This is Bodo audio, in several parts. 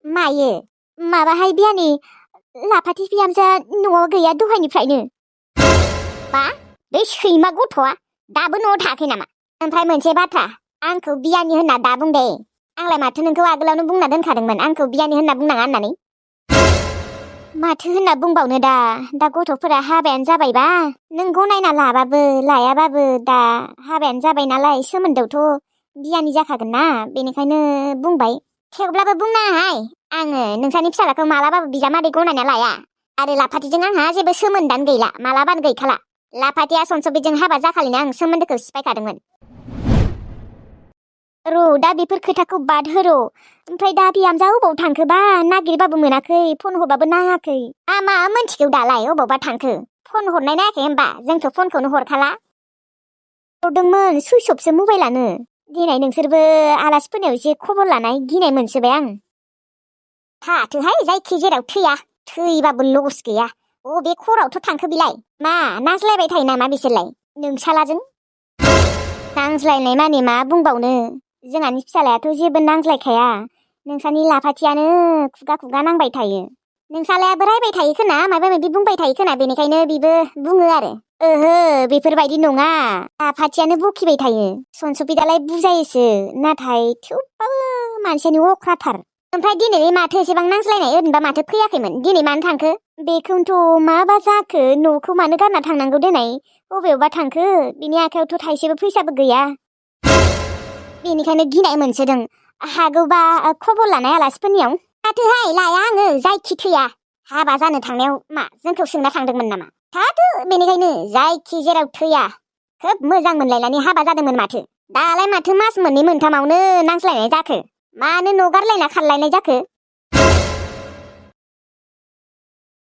मायो माबाहाय बियानि लाफाथि बिहामजोआ न'आव गैया दहायनिफ्रायनो। बा बे सैमा गथ'आ दाबो न'आव थायाखै नामा? ओमफ्राय मोनसे बाथ्रा, आंखौ बियानि होनना दा बुंदे। आंलाय माथो नोंखौ आगोलावनो बुंना दोनखादोंमोन आंखौ बियानि होनना बुंनाङा होननानै। माथो होनना बुंबावनो दा गथ'फोरा हाबायानो जाबायबा नों गनायना लाबाबो लायाबाबो दा हाबायानो जाबाय नालाय सोमोन्दोआवथ' बियानि जाखागोन ना, बेनिखायनो बुंबाय। थेवब्लाबो बुंनाङाहाय, आङो नोंसानि फिसालाखौ मालाबाबो बिजामादै गनायना लाया। आरो लाफाथिजों आंहा जेबो सोमोन्दोआनो गैला, मालाबानो गैखाला। लाफाथिया सनसबिजों हाबा जाखालिनो आं सोमोन्दोखौ सिफायखादोंमोन। दा बेफोर खोथाखौ बाद होर'। ओमफ्राय दा बिहामजोआ अबाव थांखोबा? नागिरबाबो मोनाखै, फन हरबाबो नायाखै। मा मोनथिगौ दालाय अबावबा थांखो? फन हरनाय नायाखै होमबा? जोंथ' फनखौनो हरखाला। हरदोंमोन, सुइस अफसो मबाइलानो। दिनै नोंसोरबो आलासि फैनायाव एसे खबर लानाय गिनाय मोनसोबाय आं। थाथोहाय जायखि जेराव थैया, थैबाबो लस गैया। बे खरावथ' थांखो बिलाय? मा नांज्लायबाय थायो नामा बिसोरलाय नोंसालाजों? नांज्लायनाय माने मा बुंबावनो, जोंहानि फिसालायाथ' जेबो नांज्लायखाया। नोंसानि लाफाथियानो खुगा खुगा नांबाय थायो। नोंसालायाबो रायबाय थायो खोना, माबा माबि बुंबाय थायो खोना, बेनिखायनो बिबो बुङो आरो। ओहो बेफोरबायदि नङा, लाफाथियानो बखिबाय थायो। सनसबिदालाय बुजायोसो, नाथाय थेवबाबो मानसियानो अख्राथार। ओमफ्राय दिनै माथो एसेबां नांज्लायनाय? ओरैनोबा माथो फैयाखैमोन, दिनै मानो थांखो? बेखौनोथ' माबा जाखो, न'खौ मानो गारना थांनांगौ देनाय? बबेयावबा थांखो? बिनि आखायावथ' थाइसेबो फैसाबो गैया। बेनिखायनो गिनाय मोनसोदों। हागौबा खबर लानाय आलासिफोरनियाव। थाथोहाय लाया आङो जायखि थैया। हाबा जानो थांनायाव मा जोंखौ सोंना थांदोंमोन नामा? थाथो बेनिखायनो जायखि जेराव थैया। खोब मोजां मोनलायनानै हाबा जादोंमोन माथो। दालाय माथो मास मोननै मोनथामावनो नांज्लायनाय जाखो? मानो न' गारलायना खारलायनाय जाखो?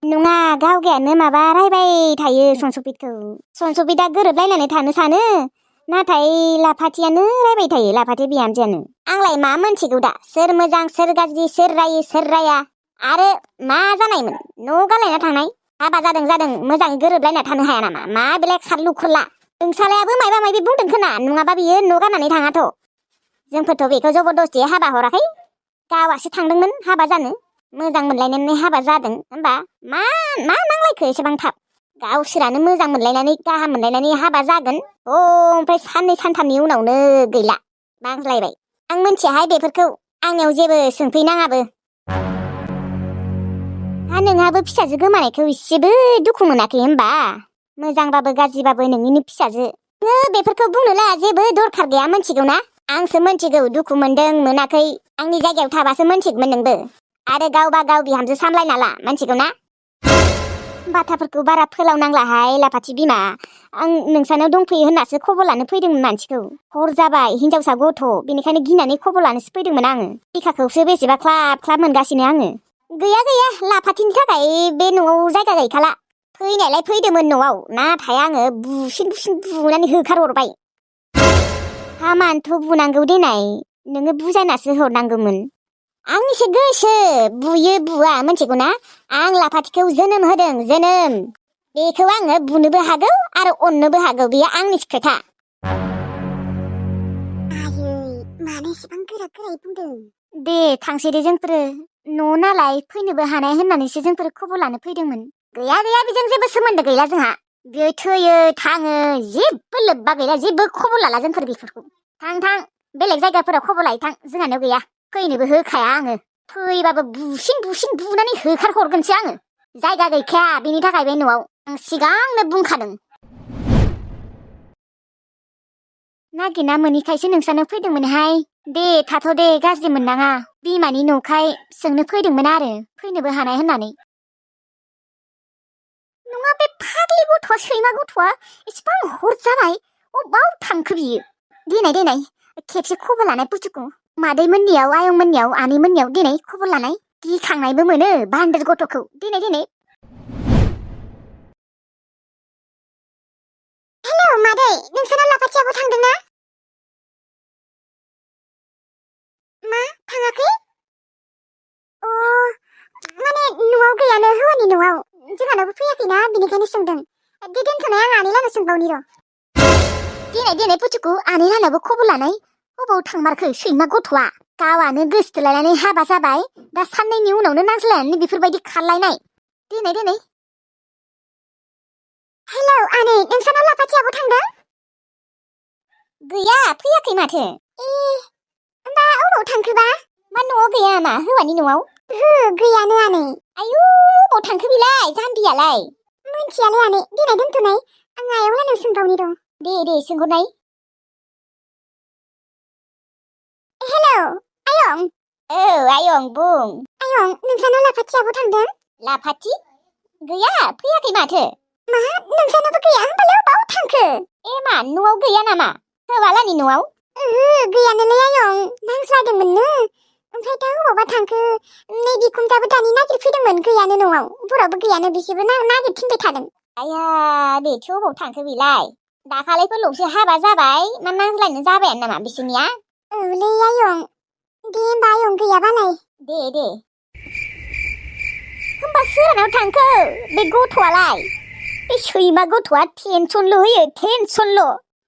नङा, गावगायानो माबा रायबाय थायो सनसबिदखौ। सनसबिदा गोरोबलायनानै थानो सानो, नाथाय लाफाथियानो रायबाय थायो, लाफाथि बिहामजोआनो। आंलाय मा मोनथिगौ दा सोर मोजां सोर गाज्रि, सोर रायो सोर राया। आरो मा जानायमोन न' गारलायना थांनाय? हाबा जादों मोजाङै गोरोबलायना थानो हाया नामा? मा बेलाय खारलु खरला? नोंसालायाबो मायबा मायबि बुंदों खोना, नङाबा बियो न' गारनानै थाङाथ'। जोंफोरथ' बेखौ जबरदस्ति हाबा हराखै, गावासो थांदोंमोन हाबा जानो। मोजां मोनलायनानै हाबा जादों होनबा मा नांलायखो एसेबां थाब? गावसोरानो मोजां मोनलायनानै गाहाम मोनलायनानै हाबा जागोन, ओमफ्राय साननै सानथामनि उनावनो गैला, नांज्लायबाय। आं मिथियाहाय बेफोरखौ, आंनियाव जेबो सोंफैनाङाबो। नोंहाबो फिसाजो गोमानायखौ इसेबो दुखु मोनाखै होनबा? मोजांबाबो गाज्रिबाबो नोंनिनो फिसाजो। बेफोरखौ बुंनो लाया, जेबो दरखार गैया, मोनथिगौ ना? आंसो मोनथिगौ दुखु मोनदों मोनाखै। आंनि जायगायाव थाबासो मोनथिगौमोन नोंबो। आरो गावबा गाव बिहामजो सामलायना ला, मोनथिगौ ना? बाथ्राफोरखौ बारा फोलावनांलाहाय लाफाथि बिमा। आं नोंसानाव दंफैयो होननासो खबर लानो फैदोंमोन मानसिखौ। हर जाबाय, हिनजावसा गथ', बेनिखायनो गिनानै खबर लानोसो फैदोंमोन आङो। बिखाखौसो बेसेबा ख्लाब ख्लाब मोनगासिनो आङो। गैया लाफाथिनि थाखाय बे न'आव जायगा गैखाला। फैनायलाय फैदोंमोन न'आव, नाथाय आङो बुसिन बुनानै होखारहरबाय। हामानोथ' बुनांगौ देनाय, नोङो बुजायनासो हरनांगौमोन। आंनिसो गोसो, बुयो बुवा मोनथिगौ ना? आं लाफाथिखौ जोनोम होदों, जोनोम। बेखौ आङो बुनोबो हागौ आरो अननोबो हागौ, बेयो आंनिसो खोथा। आयै मानो एसेबां गोरायै बुंदों? दे थांसै दे जोंफोरो, न' नालाय फैनोबो हानाय होननानैसो जोंफोर खबर लानो फैदोंमोन। गैया बेजों जेबो सोमोन्दो गैला जोंहा। बे थैयो थाङो जेबो लोब्बा गैला, जेबो खबर लाला जोंफोर बेफोरखौ। थां बेलेग जायगाफोराव खबर लायो थां, जोंहानाव गैया। फैनोबो होखाया आङो। फैबाबो बुसिन बुनानै होखारहरगोनसो आङो। जायगा गैखाया बेनि थाखाय बे न'आव, आं सिगांनो बुंखादों। नागिरना मोनैखायसो नोंसानाव फैदोंमोनहाय। दे थाथ' दे, गाज्रि मोननाङा। बिमानि न'खाय सोंनो फैदोंमोन आरो, फैनोबो हानाय होननानै। नङा बे फाग्लि गथ'आ, सैमा गथ'आ एसेबां हर जाबाय, अबाव थांखो बियो? देनाय खेबसे खबर लानाय बुस्थुखौ। मादैमोननियाव, आयंमोननियाव, आनैमोननियाव दिनै खबर लानाय। गिखांनायबो मोनो बान्दोर गथ'खौ। दिनै हेलौ मादै, नोंसाना लाफाथियाबो थांदोंना? मा थाङाखै? माने न'आव गैयानो, हौवानि न'आव। जोंहानावबो फैयाखैना, बेनिखायनो सोंदों। दे दोनथ'नाय, आं आनै लानाव सोंबावनि र'। दिनै पुचुकु आनै लानावबो खबर लानाय। अबाव थांमारखो सैमा गथ'आ? गावआनो गोसथोलायनानै हाबा जाबाय दा साननैनि उनावनो नांज्लायनानै बेफोरबायदि खारलायनाय दिनै हेलौ आनै नोंसानाव लाफाथि आब' थांदों गैया फैयाखै माथो होमबा अबाव थांखोबा मा न'आव गैया नामा हौवानि न'आव ओहो गैयानो आनै आयु अबाव थांखो बेलाय जाम्बियालाय मिन्थियालै आनै दिनै दोनथ'नाय आं आयाव लायनाव सोंबावनि र' दे सोंहरनाय हेलौ आयं औ आयं बुं आयं नोंसानाव लाफाथि आब' थांदों लाफाथि गैया फैयाखै माथो मा नोंसानावबो गैया होमबालाय अबाव थांखो मा न'आव गैया नामा हौवालानि न'आव ओहो गैयानोलै आयं नांज्लायदोंमोननो ओमफ्राय दा अबावबा थांखो नै बिखुनजोआबो दानि नागिरफैदोंमोन गैयानो न'आव बरावबो गैयानो बिसोरबो नागिरथिंबाय थादों आया बेथ' अबाव थांखो बेलाय दाखालिफोरल'सो हाबा जाबाय मा नांज्लायनो जाबायानो नामा बिसोरनिया औलै आयं दे होमबा आयं गैयाबालाय दे होमबा सोरनाव थांखो बे गथ'आलाय बे सैमा गथ'आ टेनसनल' होयो टेनसनल'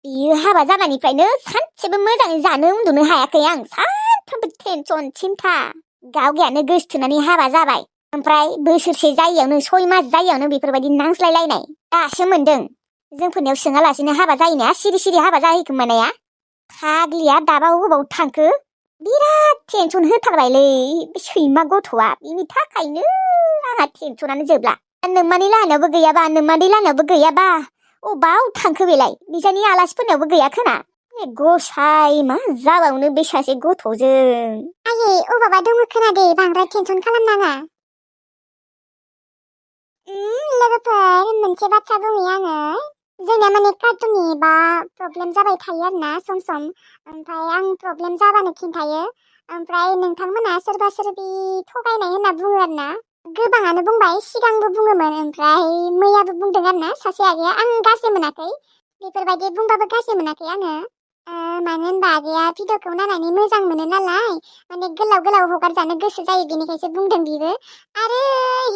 बियो हाबा जानायनिफ्रायनो सानसेबो मोजाङै जानो उन्दुनो हायाखै आं सानफ्रोमबो टेनसन सिन्था गावगायानो गोसथोनानै हाबा जाबाय ओमफ्राय बोसोरसे जायैयावनो 6 मास जायैयावनो बेफोरबायदि नांज्लायलायनाय दासो मोनदों जोंफोरनियाव सोङालासिनो हाबा जाहैनाया सिरि हाबा जाहैखोमानाया फाग्लिया दाबा अबाव थांखो बिराद टेनसन होथारबायलै बे सैमा गथ'आ बिनि थाखायनो आंहा टेनसनानो जोबला नोम्मानि लाहानावबो गैयाबा अबाव थांखो बेलाय बिजानि आलासिफोरनावबो गैया खोना गसाय मा जाबावनो बे सासे गथ'जों आयै अबावबा दङ खोनादे बांद्राय टेनसन खालामनाङा लोगोफोर मोनसे बाथ्रा बुंनि आङो जोंना माने कार्टुननि बा प्रब्लेम जाबाय थायो आरोना सम ओमफ्राय आं प्रब्लेम जाबानो खिन्थायो ओमफ्राय नोंथांमोना सोरबा सोरबि थगायनाय होनना बुङो आरोना गोबाङानो बुंबाय सिगांबो बुङोमोन ओमफ्राय मैयाबो बुंदों आरोना सासे आगैया आं गाज्रि मोनाखै बेफोरबायदि बुंबाबो गाज्रि मोनाखै आङो मानो होनबा आगैया भिडिअखौ नायनानै मोजां मोनो नालाय माने गोलाव हगारजानो गोसो जायो बेनिखायसो बुंदों बिबो आरो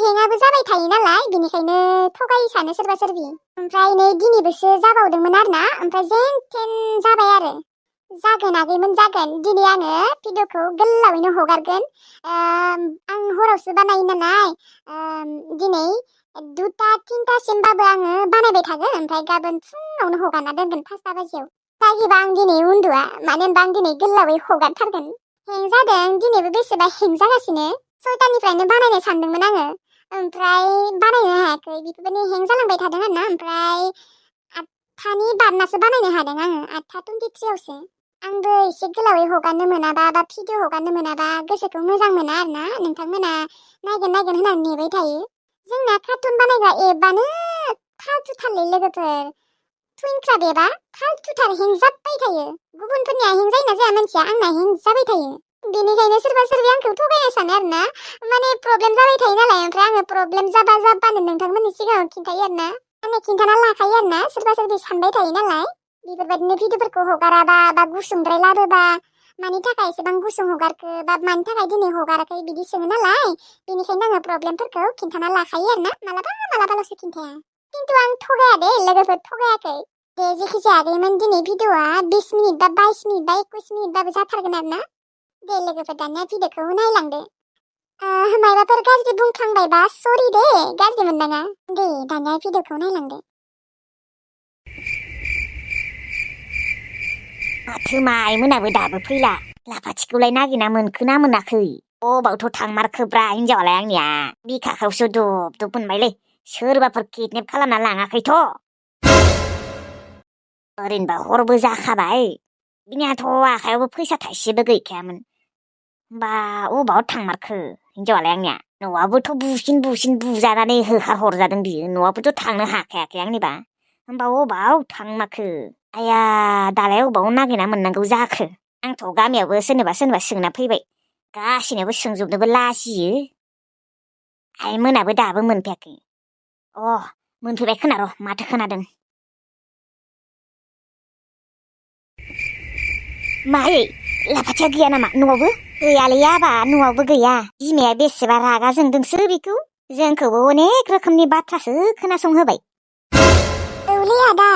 हेंआबो जाबाय थायो नालाय बेनिखायनो थगाय सानो सोरबा सोरबि ओमफ्राय नै दिनैबोसो जाबावदोंमोन आरोना ओमफ्राय जेन थेन जाबाय आरो जागोन आगैमोन जागोन दिनै आङो भिडिअखौ गोलावैनो हगारगोन आं हरावसो बानायो नालाय दिनै 2-3सिमबाबो आङो बानायबाय थागोन ओमफ्राय गाबोन फुङावनो हगारना दोनगोन 5 बाजियाव जायोबा आं दिनै उन्दुआ मानो होनबा आं दिनै गोलावै हगारथारगोन हें जादों दिनैबो बेसेबा हें जागासिनो 6टानिफ्रायनो बानायनो सानदोंमोन आङो ओमफ्राय बानायनो हायाखै बेफोरबायदि हें जालांबाय थादों आरोना ओमफ्राय 8टानि बारनासो बानायनो हादों आङो 8:23आवसो आंबो एसे गोलावै हगारनो मोनाबा बा भिडिअ हगारनो मोनाबा गोसोखौ मोजां मोना आरोना नोंथांमोना नायगोन होननानै नेबाय थायो जोंना कार्टुन बानायग्रा एपआनो फाल्थुथारलै लोगोफोर टुइनक्राफ्ट एपआ फाल्थुथार हें जाबाय थायो गुबुनफोरनिया हें जायोना जाया मिन्थिया आंना हें जाबाय थायो बेनिखायनो सोरबा सोरबि आंखौ थगायनो सानो आरोना माने प्रब्लेम जाबाय थायो नालाय ओमफ्राय आङो प्रब्लेम जाबानो नोंथांमोननि सिगाङाव खिन्थायो आरोना आङो खिन्थाना लाखायो आरोना सोरबा सोरबि सानबाय थायो नालाय बेफोरबायदिनो भिडिअफोरखौ हगाराबा बा गुसुंद्राय लाबोबा मानि थाखाय एसेबां गुसुं हगारखो बा मानि थाखाय दिनै हगाराखै बिदि सोङो नालाय बेनिखायनो आङो प्रब्लेमफोरखौ खिन्थाना लाखायो आरोना मालाबाल'सो खिन्थाया खिन्थु आं थगाया दे लोगोफोर थगायाखै दे जेखि जाया आगैमोन दिनै भिडिअआ 20 मिनिट बा 22 मिनिट बा 21 मिनिटबाबो जाथारगोन आरोना दे लोगोफोर दानिया भिडिअखौ नायलांदो मायबाफोर गाज्रि बुंफ्लांबायबा सरि दे गाज्रि मोननाङा दे दानिया भिडिअखौ नायलांदो माथो माइमोनाबो दाबो फैला लाफाथिखौलाय नागिरना मोनखोना मोनाखै अबावथ' थांमारखोब्रा हिनजावालाय आंनिया बिखाखौसो दुब मोनबायलै सोरबाफोर किडनेप खालामना लाङाखैथ' ओरैनोबा हरबो जाखाबाय बिनियाथ' आखायावबो फैसा थाइसेबो गैखायामोन होमबा अबाव थांमारखो हिनजावालाय आंनिया न'आबोथ' बुसिन बुजानानै होखार हरजादों बियो न'आबोथ' थांनो हाखायाखै आंनिबा होमबा अबाव थांमारखो आया दालाय अबाव नागिरना मोननांगौ जाखो आंथ' गामियावबो सोरनोबा सोंना फैबाय गासिनोबो सोंजोबनोबो लाजियो आइमोनाबो दाबो मोनफैयाखै मोनफैबाय खोना र' माथो खोनादों मायै लाफाथिया गैया नामा न'आवबो गैयालै आबा न'आवबो गैया बिमाया बेसेबा रागा जोंदोंसो बेखौ जोंखौबो अनेक रोखोमनि बाथ्रासो खोनासंहोबाय औलै आदा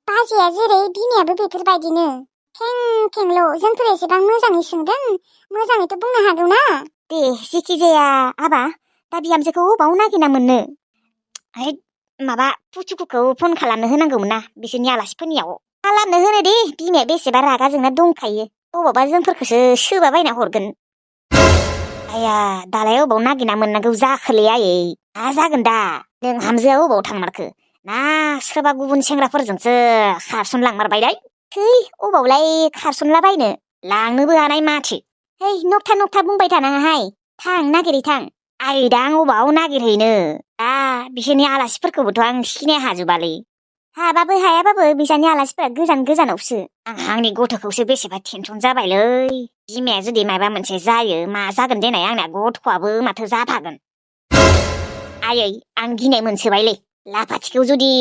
बाजैया जेरै बिमायाबो बेफोरबायदिनो खेंखेंल' जोंफोर एसेबां मोजाङै सोंदों मोजाङैथ' बुंनो हागौ ना दे जिखि जाया आबा दा बिहामजोखौ अबाव नागिरना मोननो माबा पुथुकुखौ फन खालामनो होनांगौमोन ना बिसोरनि आलासिफोरनियाव खालामनो होनो दे बिमाया बेसेबा रागा जोंना दंखायो अबावबा जोंफोरखौसो सोबाबायना हरगोन आया दालाय अबाव नागिरना मोननांगौ जाखोलै आयै मा जागोन दा नोंहामजोआ अबाव थांमारखो ना सोरबा गुबुन सेंग्राफोरजोंसो खारसनलांमारबायलाय थै अबावलाय खारसनलाबायनो लांनोबो हानाय माथो है नकथा बुंबाय थानाङाहाय थां नागिरै थां आयै दा आं अबाव नागिरहैनो दा बिसोरनि आलासिफोरखौबोथ' आं सिनाय हाजोबालै हाबाबो हायाबाबो बिसानि आलासिफोरा गोजानावसो आं आंनि गथ'खौसो बेसेबा टेनसन जाबायलै बिमाया जुदि माबा मोनसे जायो मा जागोन देनाय आंना गथ'आबो माथो जाफागोन आयै आं गिनाय मोनसोबायलै लाफाथिखौ जुदि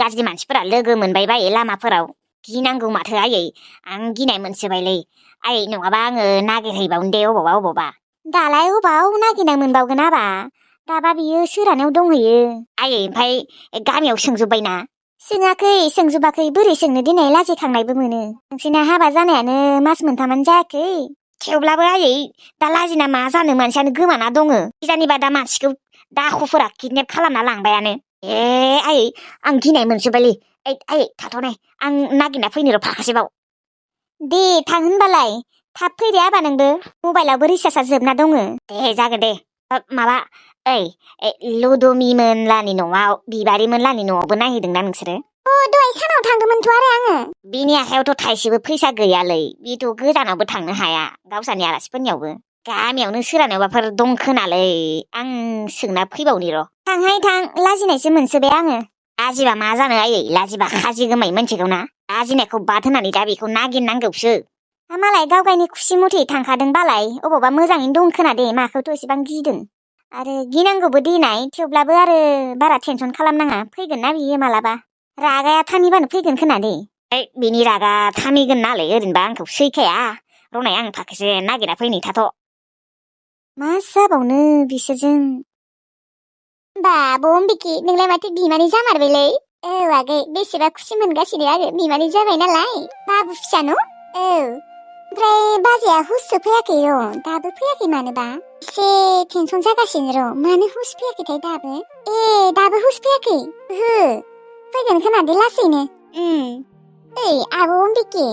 गाज्रि मानसिफोरा लोगो मोनबाय बायो लामाफोराव गिनांगौ माथो आयै आं गिनाय मोनसोबायलै आयै नङाबा आङो नागिरहैबावनो दे अबावबा दालाय अबाव नागिरना मोनबावगोन आबा दाबा बियो सोरहानाव दंहैयो आयै ओमफ्राय गामियाव सोंजोब्बायना सोंजोबाखै बोरै सोंनो दिनै लाजिखांनायबो मोनो नोंसिना हाबा जानायानो मास मोनथामानो जायाखै थेवब्लाबो आयै दा लाजिना मा जानो मानसियानो गोमाना दङ किजानिबा दा मानसिखौ दाखुफोरा किडनेप खालामना लांबायानो आयै आं गिनाय मोनसोबायलै आयै थाथ'नाय आं नागिरना फैनो र' फाखासेबाव दे थां होनबालाय थाब फैदे आबा नोंबो मबाइलावबो रिसार्जआ जोबना दङ दे जागोन दे माबा लुदुमि मोनलानि न'आव बिबारि मोनलानि न'आवबो नायहैदोंना नोंसोरो दहाय सानाव थांदोंमोनथ' आरो आङो बिनि आखायावथ' थाइसेबो फैसा गैयालै बेथ' गोजानावबो थांनो हाया गावसानि आलासिफोरनियावबो गामियावनो सोरहानावबाफोर दं खोनालै आं सोंना फैबावनि र' थांहाय थां लाजिनायसो मोनसोबाय आङो लाजिबा मा जानो आयै लाजिबा खाजि गोमाय मोनथिगौना लाजिनायखौ बाद होनानै दा बेखौ नागिरनांगौसो मालाय गावगायनि खुसि मथे थांखादोंबालाय अबावबा मोजाङैनो दं खोना दे माखौथ' एसेबां गिदों आरो गिनांगौबो देनाय थेवब्लाबो आरो बारा टेनसन खालामनाङा फैगोन ना बियो मालाबा रागाया थामिबानो फैगोन खोना दे बिनि रागा थामिगोन नालाय ओरैनोबा आंखौ सैखाया रनाय आं फाखोसे नागिरना फैनि थाथ' मा जाबावनो बिसोरजों बाब' अम्बिके नोंलाय माथो बिमानै जामारबायलै आगै बेसेबा खुसि मोनगासिनो आरो बिमानै जाबाय नालाय बाबु फिसा न' ओमफ्राय बाजैया हुससो फैयाखै र' दाबो फैयाखै मानोबा एसे टेनसन जागासिनो र' मानो हुस फैयाखैथाय दाबो हुस फैयाखै ओहो फैगोन खोनादो लासैनो आब' अम्बिके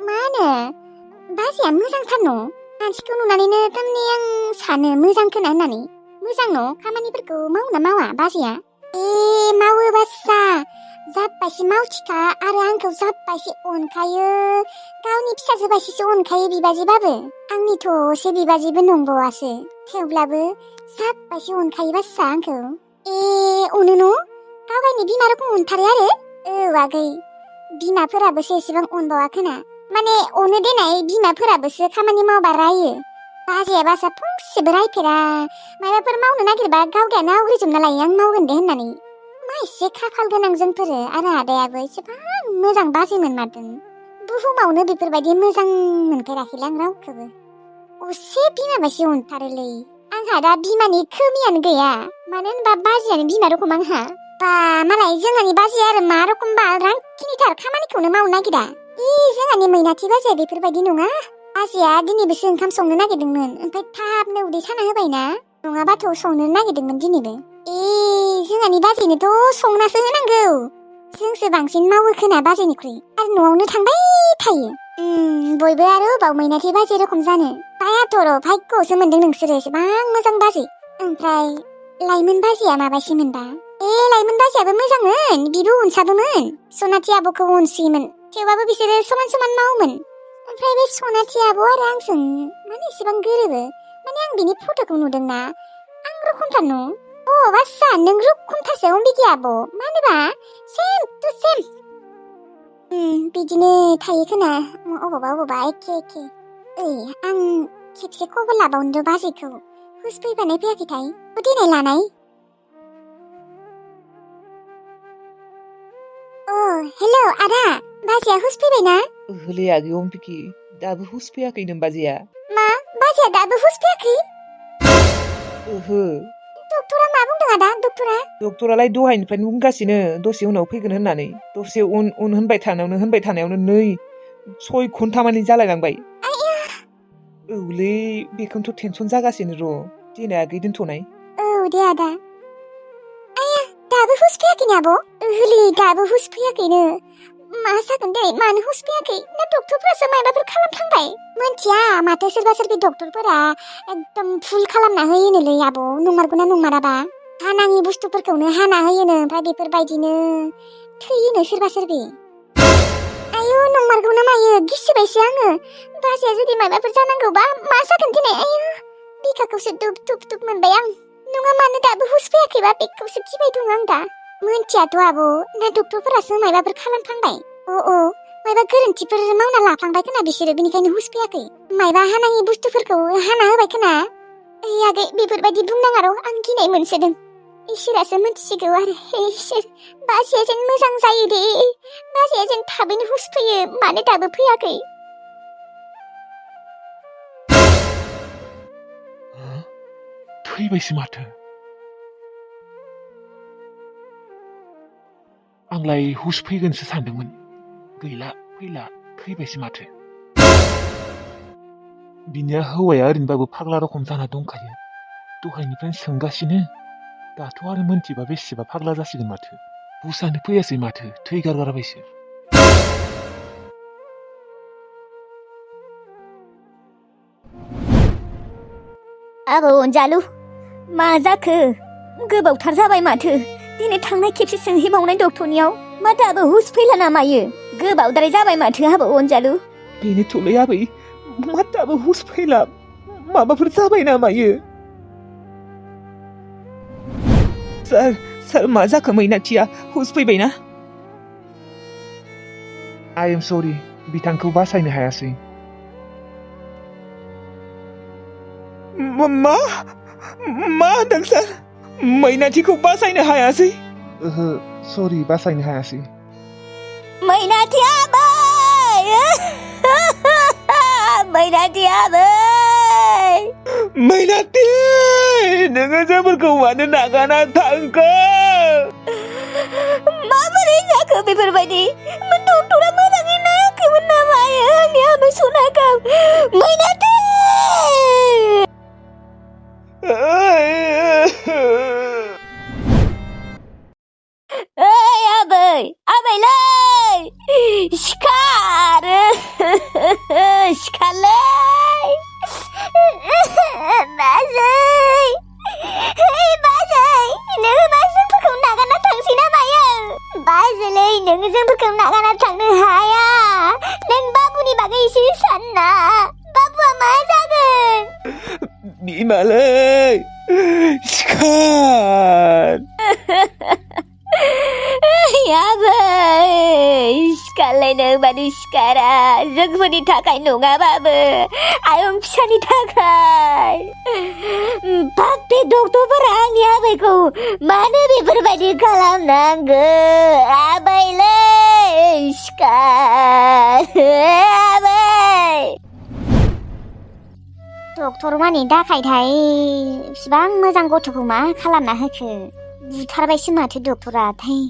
मा होनो बाजैया मोजांथार न' मानसिखौ नुनानैनो थारमाने आं सानो मोजां खोना होननानै मोजां न' खामानिफोरखौ मावना मावा बाजैया मावो बासा जाब्बायसो मावथिखा आरो आंखौ जाब्बायसो अनखायो गावनि फिसाजो बायसिसो अनखायो बिबाजैबाबो आंनिथ' असे बिबाजैबो नंबावासो थेवब्लाबो जाब्बायसो अनखायो बासा आंखौ अनो न' गावगायनि बिमा रखम अनथारो आरो आगै बिमाफोराबोसो एसेबां अनबावा खोना माने अनो देनाय बिमाफोराबोसो खामानि मावबा रायो बाजैया बासा फंसेबो रायफेरा माबाफोर मावनो नागिरबा गावगायानो आवग्रिजोबना लायो आं मावगोन दे होननानै मा एसे खाफाल गोनां जोंफोरो आरो आदायाबो एसेबां मोजां बाजै मोनमारदों बुहुमावनो बेफोरबायदि मोजां मोनफेराखैलै आं रावखौबो असे बिमा बायसि अनथारोलै आंहा दा बिमानि खोमियानो गैया मानो होनबा बाजैयानो बिमा रखम आंहा बा मालाय जोंहानि बाजैया आरो मा रखमबा रांखिनिथार खामानिखौनो मावनो नागिरा जोंहानि मैनाथि बाजैया बेफोरबायदि नङा बाजैया दिनैबोसो ओंखाम संनो नागिरदोंमोन ओमफ्राय थाबनो उदै साना होबायना नङाबाथ' संनो नागिरदोंमोन दिनैबो जोंहानि बाजैनोथ' संनासो होनांगौ जोंसो बांसिन मावो खोना बाजैनिख्रुइ आरो न'आवनो थांबाय थायो बयबो आरो अबाव मैनाथि बाजै रखम जानो बायाथ' र' भाग्यआवसो मोनदों नोंसोरो एसेबां मोजां बाजै ओमफ्राय लाइमोन बाजैया माबायसि मोनबा लाइमोन बाजैयाबो मोजांमोन बिबो अनसाबोमोन सनाथि आब'खौ अनसोयोमोन थेवबाबो बिसोरो समान समान मावोमोन ओमफ्राय बे सनाथि आब' आरो आंजों माने एसेबां गोरोबो माने आं बिनि फट'खौ नुदोंना आं रखमथार न' बासा नों रखमथारसो अम्बिके आब' मानोबा सेम टु सेम बिदिनो थायो खोना अबावबा एखे आं खेबसे खबर लाबावनो बाजैखौ हुस फैबानाय फैयाखैथाय देनाय लानाय हेल' आदा बाजैया हुस फैबायना ओहोलै आगै अम्बिके दाबो हुस फैयाखै नों बाजैया मा बाजैया दाबो हुस फैयाखै ओहो डक्टरा मा बुंदों आदा डक्टरालाय दहायनिफ्रायनो बुंगासिनो दसे उनाव फैगोन होननानै दसे उन होनबाय थानायावनो नै 6 घन्टामानि जालायलांबाय औलै बेखौनोथ' टेनसन जागासिनो र' दिनै आगै दोनथ'नाय औ दे आदा आया दाबो हुस फैयाखैनो आब' ओहलै दाबो हुस फैयाखैनो मा जागोन दे मानो हुस फैयाखै ना डक्टरफोरासो मायबाफोर खालामफ्लांबाय मोनथिया माथो सोरबा सोरबि डक्टरफोरा एकदम फुल खालामना होयोनोलै आब' नंमारगौना नंमाराबा हानाङि बुस्थुफोरखौनो हाना होयोनो ओमफ्राय बेफोरबायदिनो थैयोनो सोरबा सोरबि आयु नंमारगौ ना मायो गिसिबायसो आङो बाजैया जुदि मायबाफोर जानांगौबा मा जागोन दिनै आयु बिखाखौसो दुब दुब दुब मोनबाय आं नङा मानो दाबो हुस फैयाखैबा बेखौसो गिबाय दं आं दा मोनथियाथ' आब' ना डक्टरफोरासो मायबाफोर खालामफ्लांबाय अ मायबा गोरोन्थिफोर मावना लाफ्लांबाय खोना बिसोरो बेनिखायनो हुस फैयाखै मायबा हानाङि बुस्थुफोरखौ हाना होबाय खोना ओइ आगै बेफोरबायदि बुंनाङा र' आं गिनाय मोनसोदों इसोरासो मिथिसिगौ आरो इसोर बाजैया जेन मोजां जायो दे बाजैया जेन थाबैनो हुस फैयो मानो दाबो फैयाखै थैबायसो माथो आंलाय हुस फैगोनसो सानदोंमोन गैला फैला थैबायसो माथो बिनिया हौवाया ओरैनोबाबो फाग्ला रखम जाना दंखायो दहायनिफ्रायनो सोंगासिनो दाथ' आरो मोनथिबा बेसेबा फाग्ला जासिगोन माथो हुसानो फैयासै माथो थैगारगारबायसो आबौ अनजालु मा जाखो गोबावथार जाबाय माथो दिनै थांनाय खेबसे सोंहैबावनाय डक्टरनियाव मा दाबो हुस फैला ना मायो गोबावद्राय जाबाय माथो आबौ अनजालु बेनोथ'लै आबै मा दाबो हुस फैला माबाफोर जाबाय ना मायो सार मा जाखो मैनाथिया हुस फैबायना आइ एम सरि बिथांखौ बासायनो हायासै मा होनदों सार मैनाथिखौ बासायनो हायासै ओहो सरि बासायनो हायासै मैनाथि आबै मैनाथि आबै मैनाथि नोङो जोंफोरखौ मानो नागारना थांखो माबोरै जाखो बेफोरबायदि डक्टरा मोजाङै नायाखैमोन नामा आंनि आबै सनाखौ मैनाथि ओइ आबैलै सिखार सिखारलै बाजै नोङो मा जोंफोरखौ नागारना थांसै ना मायो बाजैलै नोङो जोंफोरखौ नागारना थांनो हाया नों बाबुनि बागै एसे सानना बाबुआ मा जागोन बिमालै सिखार आबै सिखारलाय नों मानो सिखारा जोंफोरनि थाखाय नङाबाबो आयं फिसानि थाखाय बे डक्टरफोरा आंनि आबैखौ मानो बेफोरबायदि खालामनांगौ आबैलै सिखार आबै डक्टर मानि दाखायथाय इसिबां मोजां गथ'खौ मा खालामना होखो बुथारबायसो माथो डक्टरा थाय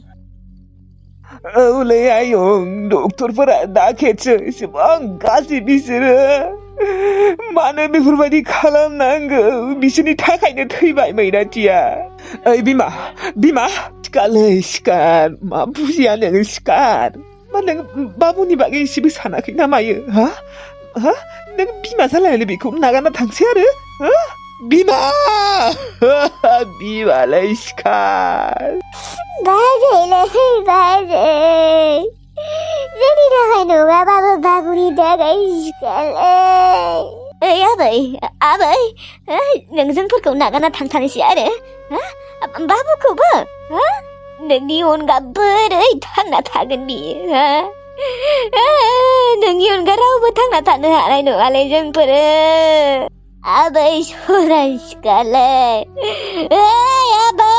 औलै आयं डक्टरफोरा दाखेथसो एसेबां गाज्रि बिसोरो मानो बेफोरबायदि खालामनांगौ बिसोरनि थाखायनो थैबाय मैनाथिया ओइ बिमा सिखारलै सिखार मा बुजिया नोङो सिखार मा नों बाबुनि बागै एसेबो सानाखै ना मायो हा नों बिमा जालायनानै बेखौ नागारना थांसै आरो बिमा बिमालै सिखार बाजै जोंनि थाखाय नङाबाबो बाबुनि थाखाय सिखारलै ओइ आबै नों जोंफोरखौ नागारना थांथारनोसै आरो बाबुखौबो नोंनि अनगा बोरै थांना थागोन बियो नोंनि अनगा रावबो थांना थानो हानाय नङालै जोंफोरो आबै सराय सिखारलै ओइ आबै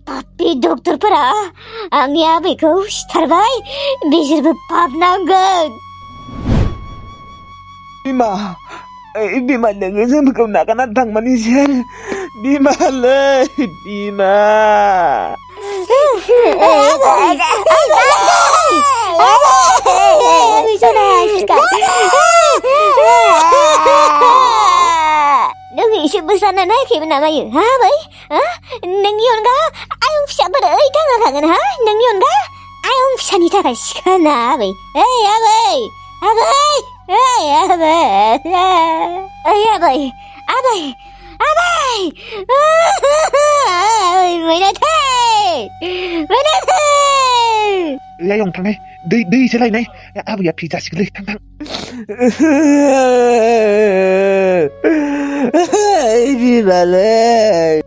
पापि डक्टरफोरा आंनि आबैखौ सिथारबाय बिसोरबो पाप नांगोन बिमा नोङो जोंफोरखौ नागारना थांमानिसै आरो बिमालै बिमा Nương nghĩ sự busan này khi mình làm gì hả vậy? Hả? Nương nhon ga? Ai ông sẽ bật ấy thằng nào thằng hả? Nương nhon ga? Ai ông sẽ đi thằng cái nào vậy? Ê abai, abai, ê abai, ê abai, abai, abai, mày nói thế, mày nói thế. 야영 당해 네 이제라이 네 아버야 피자식을 당당 비말래